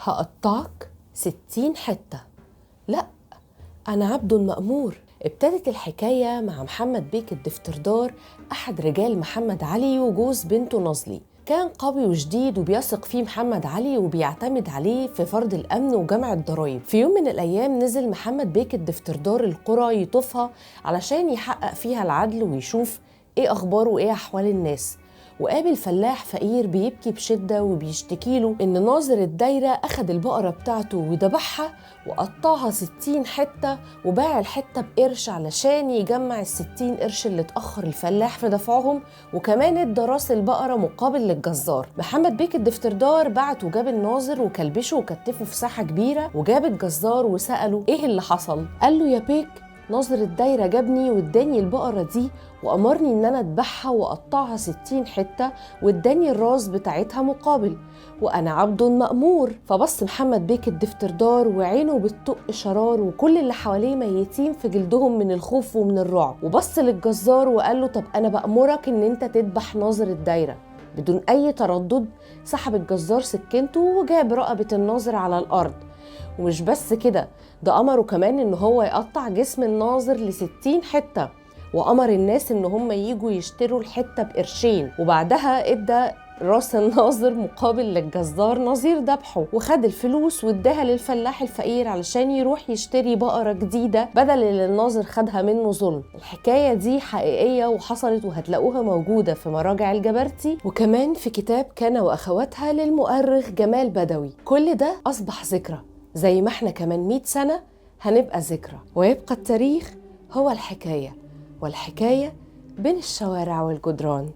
هقطعك 60 حتة. لا، أنا عبد مأمور. ابتدت الحكاية مع محمد بيك الدفتردار، أحد رجال محمد علي وجوز بنته نازلي. كان قوي وشديد وبيثق فيه محمد علي وبيعتمد عليه في فرض الأمن وجمع الضرايب. في يوم من الأيام نزل محمد بيك الدفتردار القرى يطوفها علشان يحقق فيها العدل ويشوف إيه أخباره وإيه أحوال الناس، وقابل فلاح فقير بيبكي بشدة وبيشتكي له إن ناظر الدايرة أخد البقرة بتاعته وذبحها وقطعها 60 حتة وباع الحتة بقرش علشان يجمع 60 قرش اللي اتأخر الفلاح في دفعهم، وكمان ادى راس البقرة مقابل للجزار. محمد بيك الدفتردار بعت وجاب الناظر وكلبشه وكتفه في ساحة كبيرة، وجاب الجزار وسأله إيه اللي حصل؟ قال له يا بيك، ناظر الدايرة جابني واداني البقرة دي وأمرني إن أنا أذبحها وأقطعها 60 حتة واداني الراس بتاعتها مقابل، وأنا عبد مأمور. فبص محمد بيك الدفتردار وعينه بتطق شرار وكل اللي حواليه ميتين في جلدهم من الخوف ومن الرعب، وبص للجزار وقال له طب أنا بأمرك إن أنت تذبح ناظر الدايرة. بدون أي تردد سحب الجزار سكينته وجاب رقبة الناظر على الأرض. ومش بس كده، ده أمره كمان إن هو يقطع جسم الناظر 60 حتة، وأمر الناس إن هم ييجوا يشتروا الحتة بقرشين، وبعدها ادى راس الناظر مقابل للجزار نظير ذبحه، وخد الفلوس واداها للفلاح الفقير علشان يروح يشتري بقرة جديدة بدل اللي الناظر خدها منه ظلم. الحكاية دي حقيقية وحصلت، وهتلاقوها موجودة في مراجع الجبرتي وكمان في كتاب كان وأخواتها للمؤرخ جمال بدوي. كل ده أصبح ذكرى، زي ما احنا كمان 100 سنة هنبقى ذكرى، ويبقى التاريخ هو الحكاية، والحكاية بين الشوارع والجدران.